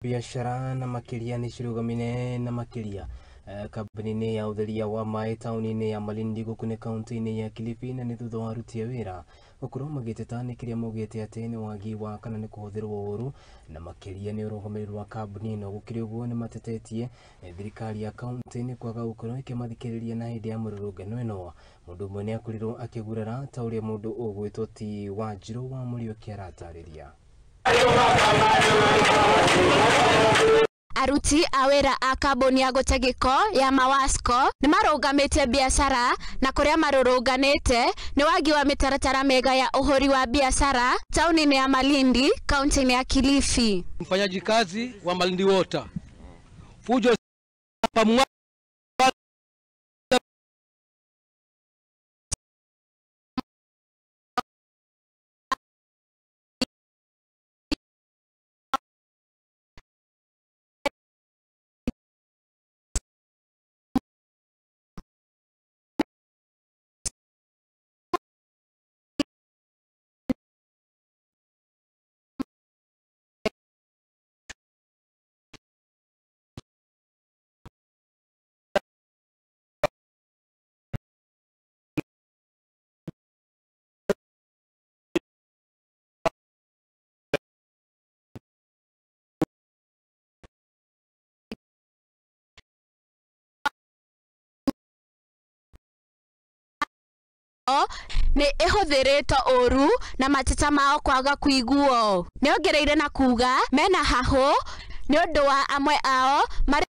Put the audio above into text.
Biashara na makĩria nĩ cirũgamire na makĩria kambuni-inĩ ya ũtheria wa maĩ taũni-inĩ ya Malindi gũkũ nĩ kaunti-inĩ ya Kilifi, na nĩ thutha wa aruti a wĩra gũkorwo magĩteta nĩ kĩrĩa maugĩte atĩ nĩ wagi wa kana nĩ kũhũthĩrwo ũru na makĩria nĩ ũrũgamĩrĩri wa kambuni ĩno. Gũkĩrĩ ũguo nĩ matetetie thirikari ya kaunti nĩ kwaga gũkorwo ĩkĩmathikĩrĩria na hĩndĩ ya mũrũrũngano ĩno mũndũ ũmwe nĩ akorirwo akĩgurara ta ũrĩa mũndũ ũgwĩtwo ti Wanjirũ wa Mũriũki aratarĩria. Aruti a wĩra a kambuni ya gũte gĩko ya Mawasco nĩ marũgamĩtie biacara na kũrĩa marũrũnganĩte nĩ wagi wa mĩtaratara mĩega ya ũhũri wa biacara taũni-inĩ ya Malindi, kaunti-inĩ ya Kilifi. Mfanyaji kazi wa Malindi Water, fujo pamoja nĩ ĩhũthĩrĩtwo ũru na mateta mao kwaga kuiguo. Nĩongereire na kuga mena hahũ nĩ ũndũ wa amwe ao marĩ